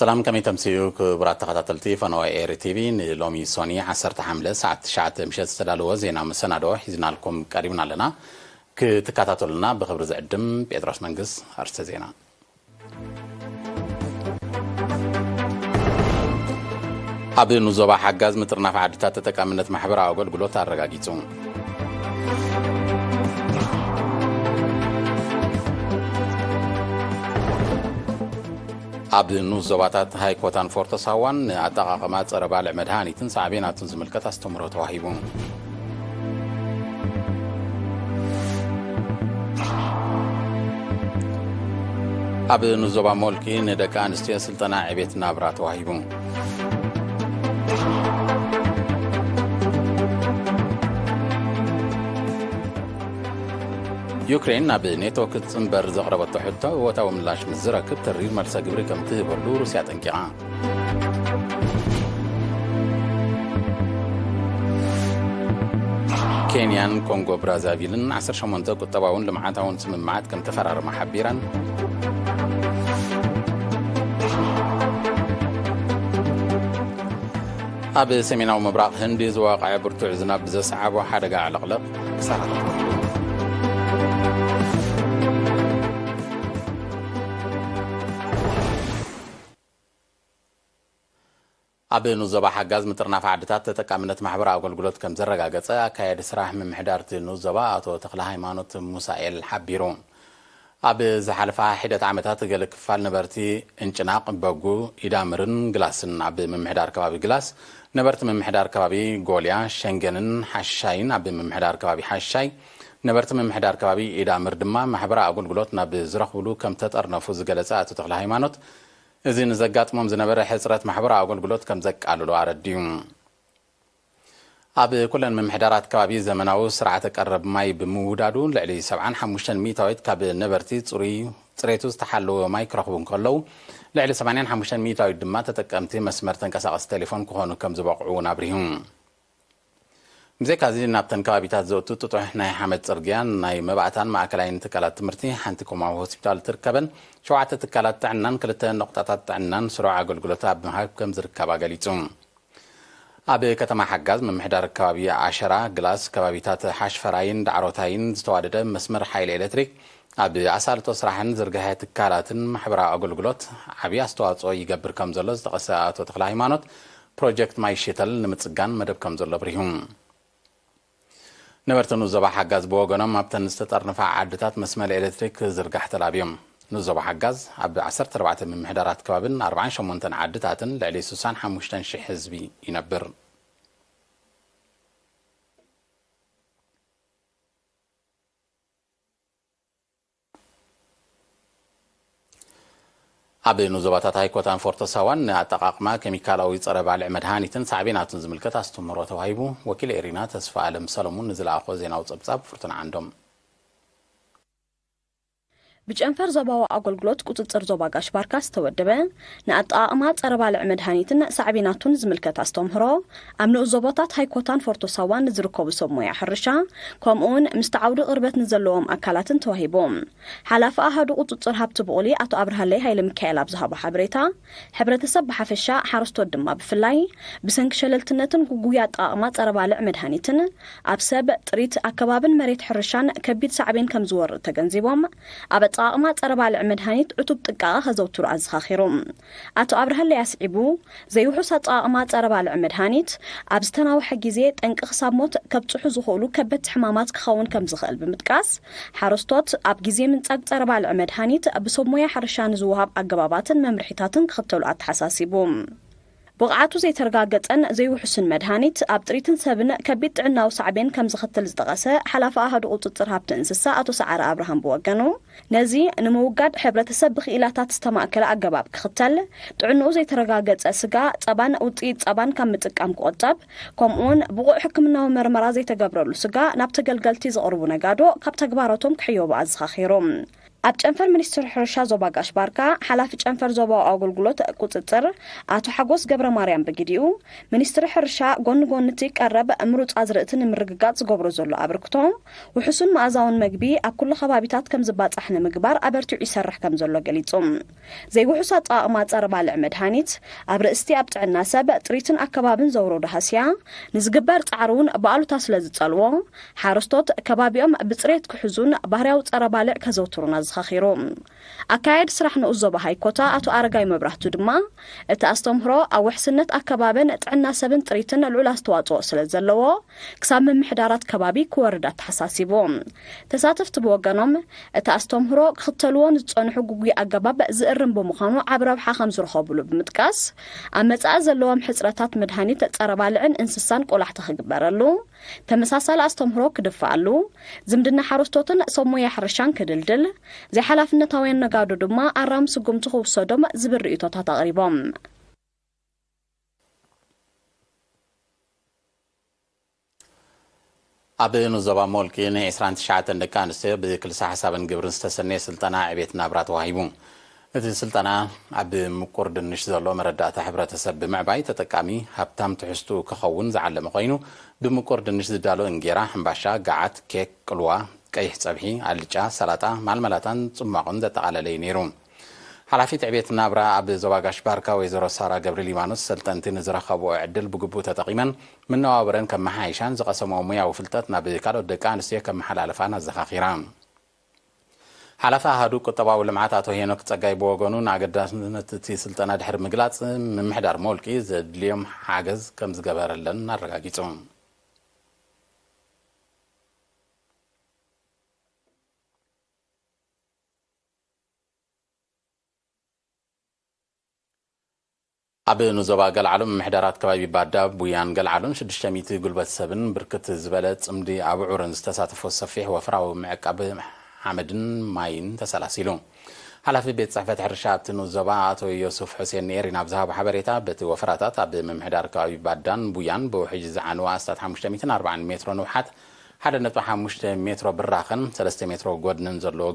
ሰላም፣ ከመይ ተምስዩ ክቡራት ተኸታተልቲ ፈነወ ኤሪ ቲቪ? ንሎሚ ሶኒ ዓሰርተ ሓምለ ሰዓት ትሽዓተ ምሸት ዝተዳለወ ዜና መሰናዶ ሒዝናልኩም ቀሪብና ኣለና። ክትከታተሉና ብኽብሪ ዝዕድም ጴጥሮስ መንግስ። ኣርስተ ዜና። ኣብ ንዞባ ሓጋዝ ምጥርናፍ ዓድታት ተጠቃምነት ማሕበራዊ ኣገልግሎት ኣረጋጊጹ። ኣብ ንዞባታት ሃይኮታን ፎርቶ ሳዋን ንኣጠቓቕማ ጸረ ባልዕ መድሃኒትን ሳዕቤናቱን ዝምልከት ኣስተምህሮ ተዋሂቡ። ኣብ ንዞባ ሞልኪ ንደቂ ኣንስትዮ ስልጠና ዕቤት ናብራ ተዋሂቡ። ዩክሬን ናብ ኔቶ ክትጽንበር ዘቕረበቶ ሕቶ እወታዊ ምላሽ ምስ ዝረክብ ተሪር መልሰ ግብሪ ከም ትህበሉ ሩስያ ጠንቂቓ። ኬንያን ኮንጎ ብራዛቪልን ዓሰርተ ሸሞንተ ቁጠባውን ልምዓታውን ስምምዓት ከም ተፈራረማ ሓቢረን። ኣብ ሰሜናዊ ምብራቕ ህንዲ ዝወቕዐ ብርቱዕ ዝናብ ብዘስዓቦ ሓደጋ ዕልቕልቕ ክሳራታት ወሪዱ። ኣብ ንዞባ ሓጋዝ ምጥርናፍ ዓድታት ተጠቃምነት ማሕበራዊ ኣገልግሎት ከም ዘረጋገጸ ኣካያዲ ስራሕ ምምሕዳር እቲ ንዞባ ኣቶ ተኽለ ሃይማኖት ሙሳኤል ሓቢሩ። ኣብ ዝሓለፋ ሒደት ዓመታት ገለ ክፋል ነበርቲ እንጭናቕ፣ በጉ፣ ኢዳምርን ግላስን ኣብ ምምሕዳር ከባቢ ግላስ፣ ነበርቲ ምምሕዳር ከባቢ ጎልያ፣ ሸንገንን ሓሻይን ኣብ ምምሕዳር ከባቢ ሓሻይ፣ ነበርቲ ምምሕዳር ከባቢ ኢዳምር ድማ ማሕበራዊ ኣገልግሎት ናብ ዝረኽብሉ ከም ተጠርነፉ ዝገለጸ ኣቶ ተኽለ ሃይማኖት፣ እዚ ንዘጋጥሞም ዝነበረ ሕጽረት ማሕበራዊ ኣገልግሎት ከም ዘቃልሎ ኣረዲኡ። ኣብ ኩለን ምምሕዳራት ከባቢ ዘመናዊ ስርዓተ ቀረብ ማይ ብምውዳዱ ልዕሊ ሰብዓን ሓሙሽተን ሚእታዊት ካብ ነበርቲ ጽሩይ፣ ጽሬቱ ዝተሓለወ ማይ ክረኽቡ እንከለዉ፣ ልዕሊ ሰማንያን ሓሙሽተን ሚእታዊት ድማ ተጠቀምቲ መስመር ተንቀሳቐሲ ቴሌፎን ክኾኑ ከም ዝበቕዑ እውን ኣብሪሁ። ብዘይካዚ ናብተን ከባቢታት ዘእቱ ጥጡሕ ናይ ሓመድ ጽርግያን ናይ መባእታን ማእከላይን ትካላት ትምህርቲ፣ ሓንቲ ኮማዊ ሆስፒታል ትርከበን፣ ሸውዓተ ትካላት ጥዕናን ክልተ ነቑጣታት ጥዕናን ስሩዕ ኣገልግሎት ኣብ ምሃብ ከም ዝርከባ ገሊጹ። ኣብ ከተማ ሓጋዝ ምምሕዳር ከባቢ ኣሸራ፣ ግላስ፣ ከባቢታት ሓሽፈራይን ዳዕሮታይን ዝተዋደደ መስመር ሓይሊ ኤሌክትሪክ ኣብ ኣሳልጦ ስራሕን ዝርግሐ ትካላትን ማሕበራዊ ኣገልግሎት ዓብዪ ኣስተዋፅኦ ይገብር ከም ዘሎ ዝጠቐሰ ኣቶ ተኽለ ሃይማኖት፣ ፕሮጀክት ማይ ሽተል ንምፅጋን መደብ ከም ዘሎ ኣብሪሁ። ነበርቲ ንኡስ ዞባ ሓጋዝ ብወገኖም ኣብተን ዝተጠርነፋ ዓድታት መስመር ኤሌክትሪክ ክዝርጋሕ ተላብዮም። ንኡስ ዞባ ሓጋዝ ኣብ ዓሰርተ ኣርባዕተ ምምሕዳራት ከባብን ኣርባዓን ሸሞንተን ዓድታትን ልዕሊ ስሳን ሓሙሽተን ሽሕ ህዝቢ ይነብር። ኣብ ንዞባታት ሃይኮታን ፎርቶ ሳዋን ንኣጠቓቕማ ኬሚካላዊ ጸረ ባልዕ መድሃኒትን ሳዕቤናቱን ዝምልከት ኣስተምህሮ ተዋሂቡ። ወኪል ኤሪና ተስፋ ኣለም ሰለሙን ንዝለኣኾ ዜናዊ ጸብጻብ ፍርቱና ዓንዶም። ብጨንፈር ዞባዊ ኣገልግሎት ቁጽጽር ዞባ ጋሽ ባርካ ዝተወደበ ንኣጠቓቕማ ጸረ ባልዕ መድሃኒትን ሳዕቤናቱን ዝምልከት ኣስተምህሮ ኣብ ንኡስ ዞባታት ሃይኮታን ፎርቶ ሳዋን ንዝርከቡ ሰብ ሞያ ሕርሻ፣ ከምኡውን ምስቲ ዓውዲ ቅርበት ንዘለዎም ኣካላትን ተዋሂቡ። ሓላፊ ኣሃዱ ቁጽጽር ሃብቲ ብቑሊ ኣቶ ኣብርሃለይ ሃይለ ሚካኤል ኣብ ዝሃቦ ሓበሬታ፣ ሕብረተሰብ ብሓፈሻ፣ ሓረስቶት ድማ ብፍላይ፣ ብሰንኪ ሸለልትነትን ግጉይ ኣጠቓቕማ ጸረ ባልዕ መድሃኒትን ኣብ ሰብ፣ ጥሪት፣ ኣከባብን መሬት ሕርሻን ከቢድ ሳዕቤን ከም ዝወርድ ተገንዚቦም፣ ኣብ ኣጠቓቕማ ጸረ ባልዕ መድሃኒት ዕቱብ ጥንቃቐ ከዘውትሩ ኣዘኻኺሮም። ኣቶ ኣብርሃለይ ኣስዒቡ፣ ዘይውሑስ ኣጠቓቕማ ጸረ ባልዕ መድሃኒት ኣብ ዝተናውሐ ግዜ ጠንቂ ክሳብ ሞት ከብጽሑ ዝኽእሉ ከበድቲ ሕማማት ክኸውን ከም ዝኽእል ብምጥቃስ፣ ሓረስቶት ኣብ ግዜ ምንጻግ ጸረ ባልዕ መድሃኒት ብሰብ ሞያ ሕርሻ ንዝወሃብ ኣገባባትን መምርሒታትን ክኽተሉ ኣተሓሳሲቡ። ብቕዓቱ ዘይተረጋገጸን ዘይውሑስን መድሃኒት ኣብ ጥሪትን ሰብን ከቢድ ጥዕናዊ ሳዕቤን ከም ዘኸትል ዝጠቐሰ ሓላፊ ኣሃዱ ቁጽጽር ሃብቲ እንስሳ ኣቶ ሰዓረ ኣብርሃም ብወገኑ፣ ነዚ ንምውጋድ ሕብረተሰብ ብክኢላታት ዝተማእከለ ኣገባብ ክኽተል፣ ጥዕንኡ ዘይተረጋገጸ ስጋ፣ ጸባን ውጽኢት ጸባን ካብ ምጥቃም ክቑጠብ፣ ከምኡውን ብቑዕ ሕክምናዊ መርመራ ዘይተገብረሉ ስጋ ናብ ተገልገልቲ ዘቕርቡ ነጋዶ ካብ ተግባራቶም ክሕየቡ ኣዘኻኺሩ። ኣብ ጨንፈር ሚኒስትሪ ሕርሻ ዞባ ጋሽ ባርካ ሓላፊ ጨንፈር ዞባዊ ኣገልግሎት ቁፅፅር ኣቶ ሓጎስ ገብረ ማርያም ብግዲኡ፣ ሚኒስትሪ ሕርሻ ጎኒ ጎኒ እቲ ቀረብ ምሩፅ ኣዝርእቲ ንምርግጋፅ ዝገብሮ ዘሎ ኣበርክቶ፣ ውሑስን መኣዛውን መግቢ ኣብ ኩሉ ከባቢታት ከም ዝባፃሕ ንምግባር ኣበርቲዑ ይሰርሕ ከም ዘሎ ገሊፁ። ዘይውሑስ ኣጠቓቕማ ጸረ ባልዕ መድሃኒት ኣብ ርእስቲ ኣብ ጥዕና ሰብ፣ ጥሪትን ኣከባብን ዘውረዶ ሃስያ፣ ንዝግበር ጻዕሪ እውን ብኣሉታ ስለ ዝጸልዎ፣ ሓረስቶት ከባቢኦም ብጽሬት ክሕዙን ባህርያዊ ጸረ ባልዕ ከዘውትሩን ኣዘኻኺሩ። ኣካያዲ ስራሕ ንኡስ ዞባ ሃይኮታ ኣቶ ኣረጋይ መብራህቱ ድማ፣ እቲ ኣስተምህሮ ኣብ ውሕስነት ኣከባብን ጥዕና ሰብን ጥሪትን ልዑል ኣስተዋጽኦ ስለ ዘለዎ፣ ክሳብ ምምሕዳራት ከባቢ ክወርድ ኣተሓሳሲቡ። ተሳተፍቲ ብወገኖም፣ እቲ ኣስተምህሮ ክኽተልዎ ንዝጸንሑ ግጉይ ኣገባብ ዝእርም ብምዃኑ ዓቢ ረብሓ ከም ዝረኸብሉ ብምጥቃስ፣ ኣብ መጻኢ ዘለዎም ሕጽረታት መድሃኒት ጸረ ባልዕን እንስሳን ቆላሕታ ክግበረሉ፣ ተመሳሳሊ ኣስተምህሮ ክድፋኣሉ፣ ዝምድና ሓረስቶትን ሰብ ሞያ ሕርሻን ክድልድል፣ ዘይሓላፍነታውያን ነጋዶ ድማ ኣራሚ ስጉምቲ ክውሰዶም ዝብል ርእይቶታት ኣቕሪቦም። ኣብ ንዞባ ሞልቂ ን ዕስራን ትሽዓተን ደቂ ኣንስትዮ ብክልሰ ሓሳብን ግብርን ዝተሰነየ ስልጠና ዕቤት ናብራ ተዋሂቡ። እቲ ስልጠና ኣብ ምቁር ድንሽ ዘሎ መረዳእታ ሕብረተሰብ ብምዕባይ ተጠቃሚ ሃብታም ትሕዝትኡ ክኸውን ዝዓለመ ኮይኑ፣ ብምቁር ድንሽ ዝዳሎ እንጌራ፣ ሕምባሻ፣ ገዓት፣ ኬክ፣ ቅልዋ፣ ቀይሕ ጸብሒ፣ ኣልጫ፣ ሰላጣ፣ ማልመላታን ጽሟቕን ዘጠቓለለ እዩ ነይሩ። ሓላፊት ዕቤት ናብራ ኣብ ዞባ ጋሽ ባርካ ወይዘሮ ሳራ ገብረ ሊባኖስ፣ ሰልጠንቲ ንዝረኸብኦ ዕድል ብግቡእ ተጠቒመን መነባብረን ከመሓይሻን ዝቐሰምኦ ሙያዊ ፍልጠት ናብ ካልኦት ደቂ ኣንስትዮ ከመሓላለፋን ኣዘኻኺራ። ሓላፊ ኣሃዱ ቁጠባዊ ልምዓት ኣቶ ሄኖክ ጸጋይ ብወገኑ፣ ንኣገዳስነት እቲ ስልጠና ድሕሪ ምግላጽ፣ ምምሕዳር ሞልቂ ዘድልዮም ሓገዝ ከም ዝገበረለን ኣረጋጊጹ። ኣብ ንዞባ ገልዓሎ ምምሕዳራት ከባቢ ባዳ፣ ቡያን ገልዓሎን ሽዱሽተ ሚእቲ ጉልበት ሰብን ብርክት ዝበለ ጽምዲ ኣብዑርን ዝተሳተፎ ሰፊሕ ወፍራዊ ምዕቃብ ሓመድን ማይን ተሰላሲሉ። ሓላፊ ቤት ጽሕፈት ሕርሻ ኣብቲ ንኡስ ዞባ ኣቶ ዮሱፍ ሑሴን ንኤሪና ኣብ ዝሃቦ ሓበሬታ፣ በቲ ወፈራታት ኣብ ምምሕዳር ከባቢ ባዳን ቡያን ብውሕጅ ዝዓነወ ኣስታት ሓሙሽተ ሚእትን ኣርባዓን ሜትሮ ንውሓት፣ ሓደ ነጥቢ ሓሙሽተ ሜትሮ ብራኸን ሰለስተ ሜትሮ ጎድንን ዘለዎ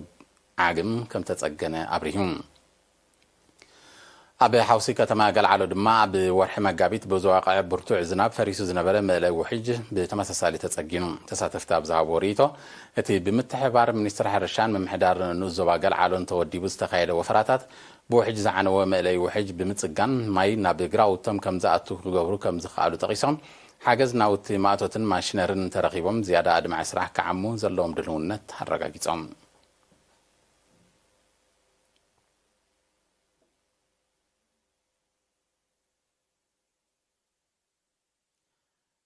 ዓግም ከም ተጸገነ ኣብሪሁ። ኣብ ሓውሲ ከተማ ገልዓሎ ድማ ኣብ ወርሒ መጋቢት ብዝወቐዐ ብርቱዕ ዝናብ ፈሪሱ ዝነበረ መእለይ ውሕጅ ብተመሳሳሊ ተጸጊኑ። ተሳተፍቲ ኣብ ዝሃብዎ ርእይቶ፣ እቲ ብምትሕብባር ሚኒስትሪ ሕርሻን ምምሕዳር ንኡስ ዞባ ገልዓሎን ተወዲቡ ዝተኻየደ ወፈራታት፣ ብውሕጅ ዝዓነወ መእለይ ውሕጅ ብምጽጋን ማይ ናብ ግራውቶም ከም ዝኣቱ ክገብሩ ከም ዝኸኣሉ ጠቒሶም፣ ሓገዝ ናውቲ ማእቶትን ማሽነርን እንተረኺቦም ዝያዳ ኣድማዒ ስራሕ ክዓሙ ዘለዎም ድልውነት ኣረጋጊጾም።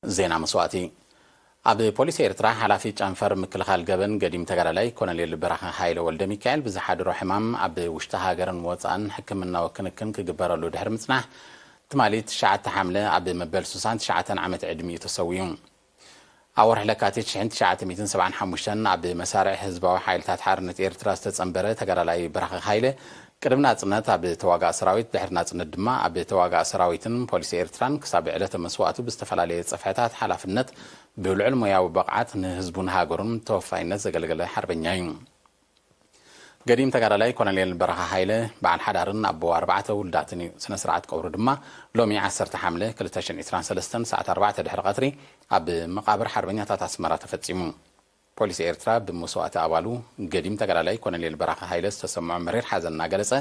ዜና መስዋእቲ። ኣብ ፖሊስ ኤርትራ ሓላፊ ጨንፈር ምክልኻል ገበን ገዲም ተጋዳላይ ኮሎኔል በራኸ ሃይለ ወልደ ሚካኤል ብዝሓደሮ ሕማም ኣብ ውሽጢ ሃገርን ወጻእን ሕክምናዊ ክንክን ክግበረሉ ድሕሪ ምጽናሕ፣ ትማሊ ትሽዓተ ሓምለ ኣብ መበል ሱሳን ትሽዓተን ዓመት ዕድሚኡ ተሰዊኡ። ኣብ ወርሒ ለካቲት ሽሕን ትሽዓተ ሚእትን ሰብዓን ሓሙሽተን ኣብ መሳርዕ ህዝባዊ ሓይልታት ሓርነት ኤርትራ ዝተጸንበረ ተጋዳላይ በራኸ ሃይለ፣ ቅድሚ ናጽነት ኣብ ተዋጋእ ሰራዊት፣ ድሕሪ ናጽነት ድማ ኣብ ተዋጋእ ሰራዊትን ፖሊስ ኤርትራን ክሳብ ዕለተ መስዋእቱ ብዝተፈላለየ ጽፍሕታት ሓላፍነት ብልዑል ሞያዊ ብቕዓት ንህዝቡን ሃገሩን ተወፋይነት ዘገልገለ ሓርበኛ እዩ። ገዲም ተጋዳላይ ኮሎኔል በረኻ ሃይለ በዓል ሓዳርን ኣቦ ኣርባዕተ ውሉዳትን እዩ። ስነ ስርዓት ቀብሩ ድማ ሎሚ ዓሰርተ ሓምለ ክልተ ሽሕን ዕስራን ሰለስተን ሰዓት ኣርባዕተ ድሕሪ ቀትሪ ኣብ መቓብር ሓርበኛታት ኣስመራ ተፈጺሙ። ፖሊስ ኤርትራ ብመስዋእቲ ኣባሉ ገዲም ተጋዳላይ ኮሎኔል በረኻ ሃይለ ዝተሰምዖ መሪር ሓዘን እናገለጸ፣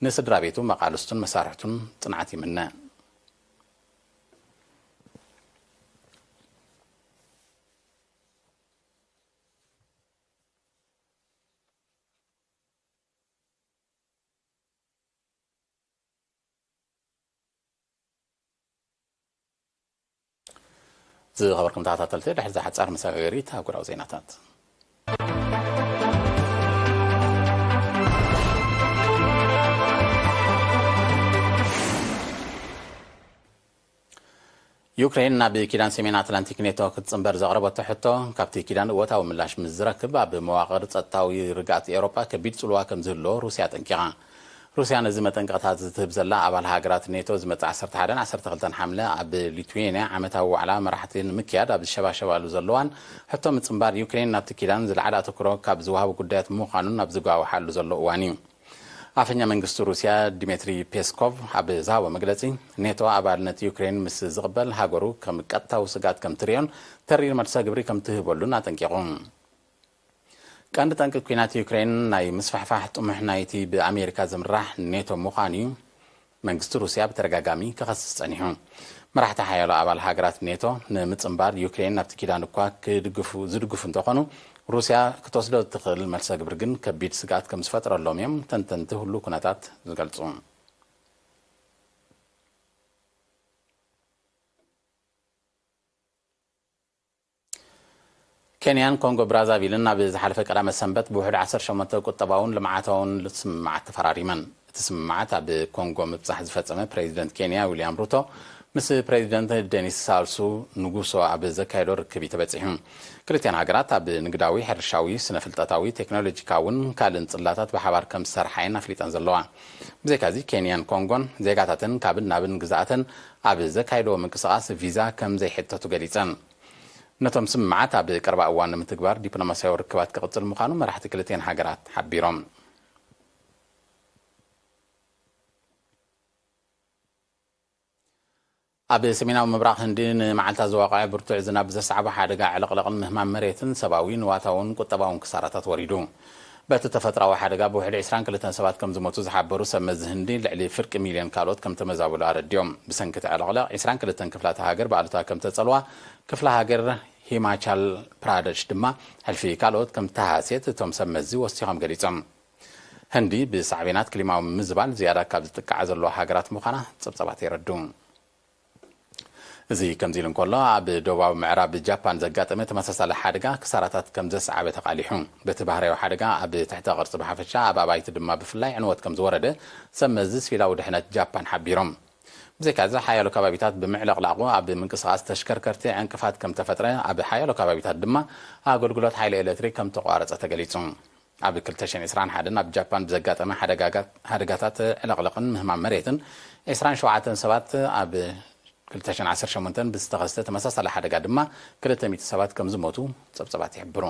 ንስድራ ቤቱ፣ መቓልስቱን መሳርሕቱን ጽንዓት ይምነ። ዝኸበርኩም ተኸታተልቲ፣ ድሕሪ እዛ ሓጻር መሰጋገሪት ኣህጉራዊ ዜናታት። ዩክሬን ናብ ኪዳን ሰሜን ኣትላንቲክ ኔቶ ክትጽንበር ዘቕረበቶ ሕቶ፣ ካብቲ ኪዳን እወታዊ ምላሽ ምስ ዝረክብ፣ ኣብ መዋቕር ጸጥታዊ ርግኣት ኤውሮጳ ከቢድ ጽልዋ ከም ዝህልዎ ሩስያ ኣጠንቂቓ። ሩስያ ነዚ መጠንቀቕታት ዝትህብ ዘላ ኣባል ሃገራት ኔቶ ዝመጽእ ዓሰርተ ሓደን ዓሰርተ ክልተን ሓምለ ኣብ ሊቱዌንያ ዓመታዊ ዋዕላ መራሕቲ ንምክያድ ኣብ ዝሸባሸባሉ ዘለዋን ሕቶ ምጽንባር ዩክሬን ናብቲ ኪዳን ዝለዓለ ኣተኩሮ ካብ ዝወሃቡ ጉዳያት ምዃኑን ኣብ ዝጓዋሓሉ ዘሎ እዋን እዩ። ኣፈኛ መንግስቲ ሩስያ ዲሜትሪ ፔስኮቭ ኣብ ዝሃቦ መግለጺ፣ ኔቶ ኣባልነት ዩክሬን ምስ ዝቕበል ሃገሩ ከም ቀጥታዊ ስግኣት ከም ትርእዮን ተሪር መልሰ ግብሪ ከም ትህበሉን ኣጠንቂቑ። ቀንዲ ጠንቂ ኲናት ዩክሬን ናይ ምስፋሕፋሕ ጥሙሕ ናይቲ ብኣሜሪካ ዝምራሕ ኔቶ ምዃኑ እዩ መንግስቲ ሩስያ ብተደጋጋሚ ክኸስስ ጸኒሑ። መራሕቲ ሓያሎ ኣባል ሃገራት ኔቶ ንምጽንባር ዩክሬን ናብቲ ኪዳን እኳ ክድግፉ ዝድግፉ እንተኾኑ፣ ሩስያ ክትወስዶ እትኽእል መልሰ ግብሪ ግን ከቢድ ስግኣት ከም ዝፈጥረሎም እዮም ተንተንቲ ህሉ ኩነታት ዝገልጹ። ኬንያን ኮንጎ ብራዛቪልን ኣብ ዝሓለፈ ቀዳመ ሰንበት ብውሕድ ዓሰርተ ሸሞንተ ቁጠባውን ልምዓታውን ስምምዓት ተፈራሪመን። እቲ ስምምዓት ኣብ ኮንጎ ምብጻሕ ዝፈጸመ ፕሬዚደንት ኬንያ ዊልያም ሩቶ ምስ ፕሬዚደንት ዴኒስ ሳልሱ ንጉሶ ኣብ ዘካየዶ ርክብ እዩ ተበጺሑ። ክልቲኣን ሃገራት ኣብ ንግዳዊ፣ ሕርሻዊ፣ ስነ ፍልጠታዊ፣ ቴክኖሎጂካውን ካልእን ጽላታት ብሓባር ከም ዝሰርሓ እየን ኣፍሊጠን ዘለዋ። ብዘይካዚ ኬንያን ኮንጎን ዜጋታተን ካብን ናብን ግዛኣተን ኣብ ዘካየድዎ ምንቅስቓስ ቪዛ ከም ዘይሕተቱ ገሊጸን። ነቶም ስምምዓት ኣብ ቀረባ እዋን ንምትግባር ዲፕሎማስያዊ ርክባት ክቕጽል ምዃኑ መራሕቲ ክልቲኣን ሃገራት ሓቢሮም። ኣብ ሰሜናዊ ምብራቕ ህንዲ ንመዓልታት ዝዋቕዐ ብርቱዕ ዝናብ ዘስዓቦ ሓደጋ ዕልቕልቕን ምህማም መሬትን ሰብኣዊ ንዋታውን ቁጠባውን ክሳራታት ወሪዱ። በቲ ተፈጥራዊ ሓደጋ ብውሕዲ ዕስራን ክልተን ሰባት ከም ዝሞቱ ዝሓበሩ ሰብ መዚ ህንዲ፣ ልዕሊ ፍርቂ ሚልዮን ካልኦት ከም ተመዛበሉ ኣረዲኦም። ብሰንኪ እቲ ዕልቕልቕ፣ ዕስራን ክልተን ክፍላተ ሃገር ብኣሉታ ከም ተጸልዋ፣ ክፍለ ሃገር ሂማቻል ፕራደሽ ድማ ሕልፊ ካልኦት ከም ተሃስየት እቶም ሰብ መዚ ወሲኾም ገሊጾም። ህንዲ ብሳዕቤናት ክሊማዊ ምዝባል ዝያዳ ካብ ዝጥቃዓ ዘለዋ ሃገራት ምዃና ጸብጻባት የረድኡ። እዚ ከምዚ ኢሉ እንከሎ፣ ኣብ ደቡባዊ ምዕራብ ጃፓን ዘጋጠመ ተመሳሳሊ ሓደጋ ክሳራታት ከም ዘስዓበ ተቓሊሑ። በቲ ባህርያዊ ሓደጋ ኣብ ትሕተ ቅርጺ ብሓፈሻ፣ ኣብ ኣባይቲ ድማ ብፍላይ ዕንወት ከም ዝወረደ ሰብ መዚ ሲቪላዊ ድሕነት ጃፓን ሓቢሮም። ብዘይካዚ፣ ሓያሎ ከባቢታት ብምዕልቕላቑ ኣብ ምንቅስቓስ ተሽከርከርቲ ዕንቅፋት ከም ተፈጥረ፣ ኣብ ሓያሎ ከባቢታት ድማ ኣገልግሎት ሓይሊ ኤሌክትሪክ ከም ተቋረጸ ተገሊጹ። ኣብ ክልተ ሽሕን ዕስራን ሓደን ኣብ ጃፓን ብዘጋጠመ ሓደጋጋት-፣ ሓደጋታት ዕልቕልቕን ምህማም መሬትን ዕስራን ሸውዓተን ሰባት፣ ኣብ ክልተ ሽሕን ዓሰርተ ሸሞንተን ብዝተኸስተ ተመሳሳሊ ሓደጋ ድማ ክልተ ሚእቲ ሰባት ከም ዝሞቱ ጸብጻባት ይሕብሩ።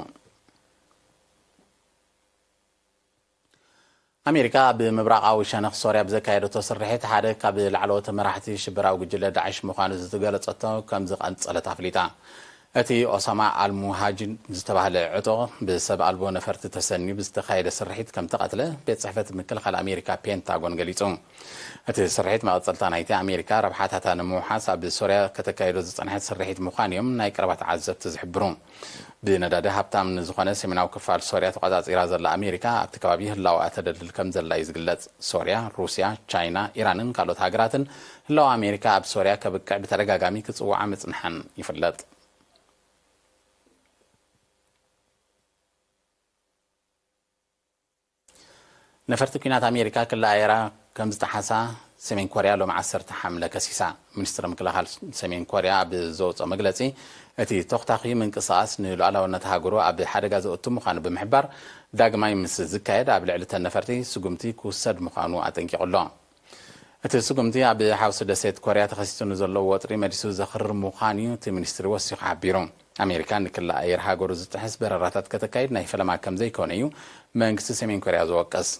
ኣሜሪካ ኣብ ምብራቓዊ ሸነኽ ሶርያ ብዘካየደቶ ስርሒት ሓደ ካብ ላዕለዎት መራሕቲ ሽበራዊ ጉጅለ ዳዕሽ ምዃኑ ዝተገለጸቶ ከም ዝቐንጸለት ኣፍሊጣ። እቲ ኦሳማ ኣልሙሃጅን ዝተባህለ ዕጡቕ ብሰብ ኣልቦ ነፈርቲ ተሰንዩ ብዝተኻየደ ስርሒት ከም ተቐትለ ቤት ጽሕፈት ምክልኻል ኣሜሪካ ፔንታጎን ገሊጹ። እቲ ስርሒት መቐጸልታ ናይቲ ኣሜሪካ ረብሓታታ ንምውሓስ ኣብ ሶርያ ከተካይዶ ዝጸንሐት ስርሒት ምዃኑ እዮም ናይ ቀረባ ተዓዘብቲ ዝሕብሩ። ብነዳዲ ሃብታም ንዝኾነ ሰሜናዊ ክፋል ሶርያ ተቖጻጺራ ዘላ ኣሜሪካ፣ ኣብቲ ከባቢ ህላወኣ ተደልድል ከም ዘላ እዩ ዝግለጽ። ሶርያ፣ ሩስያ፣ ቻይና፣ ኢራንን ካልኦት ሃገራትን ህላወ ኣሜሪካ ኣብ ሶርያ ከብቅዕ ብተደጋጋሚ ክጽውዓ ምጽንሐን ይፍለጥ። ነፈርቲ ኲናት ኣሜሪካ ክለኣየራ ከም ዝጠሓሳ ሰሜን ኮርያ ሎሚ ዓሰርተ ሓምለ ከሲሳ። ሚኒስትሪ ምክልኻል ሰሜን ኮርያ ኣብ ዘውፅኦ መግለፂ፣ እቲ ተኹታኺ ምንቅስቓስ ንሉዓላውነት ሃገሩ ኣብ ሓደጋ ዘእቱ ምዃኑ ብምሕባር፣ ዳግማይ ምስ ዝካየድ ኣብ ልዕሊ እተን ነፈርቲ ስጉምቲ ክውሰድ ምዃኑ ኣጠንቂቑ ኣሎ። እቲ ስጉምቲ ኣብ ሓውሲ ደሴት ኮርያ ተኸሲቱ ንዘሎ ወጥሪ መሊሱ ዘኽርር ምዃኑ እዩ እቲ ሚኒስትሪ ወሲኹ ሓቢሩ። ኣሜሪካ ንክልለ ኣየር ሃገሩ ዝጥሕስ በረራታት ከተካይድ ናይ ፈለማ ከም ዘይኮነ እዩ መንግስቲ ሰሜን ኮርያ ዝወቅስ።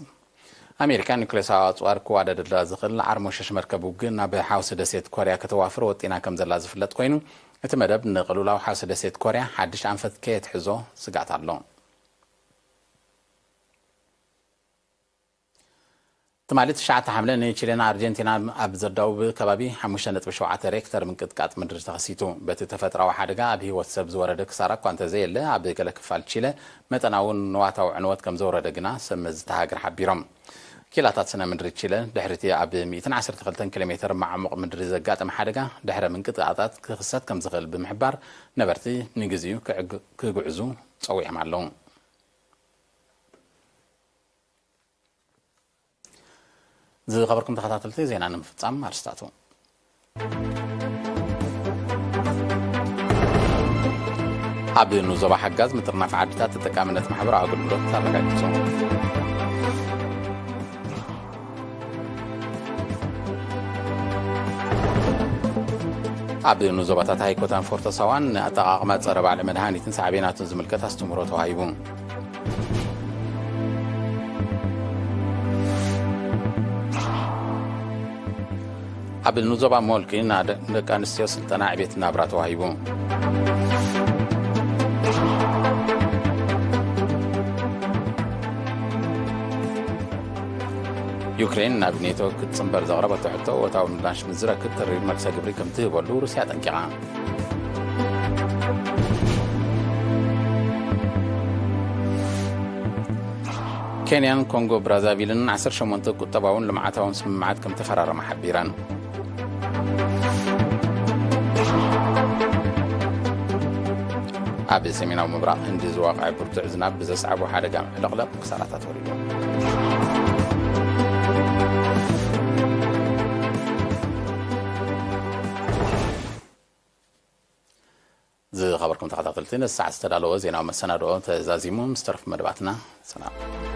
ኣሜሪካ ኒውክሌሳዊ ኣጽዋር ክዋደደላ ዝኽእል ዓርሞሸሽ መርከብ ውግእ ናብ ሓውሲ ደሴት ኮርያ ከተዋፍር ወጢና ከም ዘላ ዝፍለጥ ኮይኑ፣ እቲ መደብ ንቅልውላው ሓውሲ ደሴት ኮርያ ሓድሽ ኣንፈት ከየትሕዞ ስግኣት ኣሎ። ትማሊ ትሽዓተ ሓምለ ንቺሌን ኣርጀንቲና ኣብ ዘዳውብ ከባቢ ሓሙሽተ ነጥቢ ሸውዓተ ሬክተር ምንቅጥቃጥ ምድሪ ተኸሲቱ። በቲ ተፈጥራዊ ሓደጋ ኣብ ህይወት ሰብ ዝወረደ ክሳራ እኳ እንተዘየለ፣ ኣብ ገለ ክፋል ቺለ መጠናውን ንዋታዊ ዕንወት ከም ዘውረደ ግና ሰብ መዚ እታ ሃገር ሓቢሮም። ኪላታት ስነ ምድሪ ቺለ፣ ድሕሪ እቲ ኣብ ሚእትን ዓሰርተ ክልተን ኪሎ ሜተር ማዕሙቕ ምድሪ ዘጋጠመ ሓደጋ፣ ድሕረ ምንቅጥቃጣት ክኽሰት ከም ዝኽእል ብምሕባር፣ ነበርቲ ንግዚኡ ክዕግ-፣ ክግዕዙ ጸዊዖም ኣለዉ። ዝኸበርኩም ተኸታተልቲ፣ ዜና ንምፍጻም ኣርስታቱ። ኣብ ንዞባ ሓጋዝ ምጥርናፍ ዓድታት ተጠቃምነት ማሕበራዊ ኣገልግሎት ኣረጋጊጹ። ኣብ ንዞባታት ሃይኮታን ፎርቶ ሳዋን ንኣጠቓቕማ ጸረ ባዕለ መድሃኒትን ሳዕቤናቱን ዝምልከት ኣስተምህሮ ተዋሂቡ። ኣብ ንዞባ ሞልኪ ንደቂ ኣንስትዮ ስልጠና ዕቤት ናብራ ተዋሂቡ። ዩክሬን ናብ ኔቶ ክትጽንበር ዘቕረበቶ ሕቶ ወታዊ ምላሽ ምስ ዝረክብ ተሪር መልሰ ግብሪ ከም ትህበሉ ሩስያ ኣጠንቂቓ። ኬንያን ኮንጎ ብራዛቪልን ዓሰርተ ሸሞንተ ቁጠባውን ልምዓታውን ስምምዓት ከም ተፈራረማ ሓቢረን። ኣብ ሰሜናዊ ምብራቕ ህንዲ ዝዋቕዐ ብርቱዕ ዝናብ ብዘስዓቦ ሓደጋ ዕልቕለቕ ክሳራታት ወሪዱ። ዝኸበርኩም ተኸታተልቲ፣ ነዚ ሰዓት ዝተዳለወ ዜናዊ መሰናድኦ ተዛዚሙ። ምስ ተረፉ መደባትና ሰላም።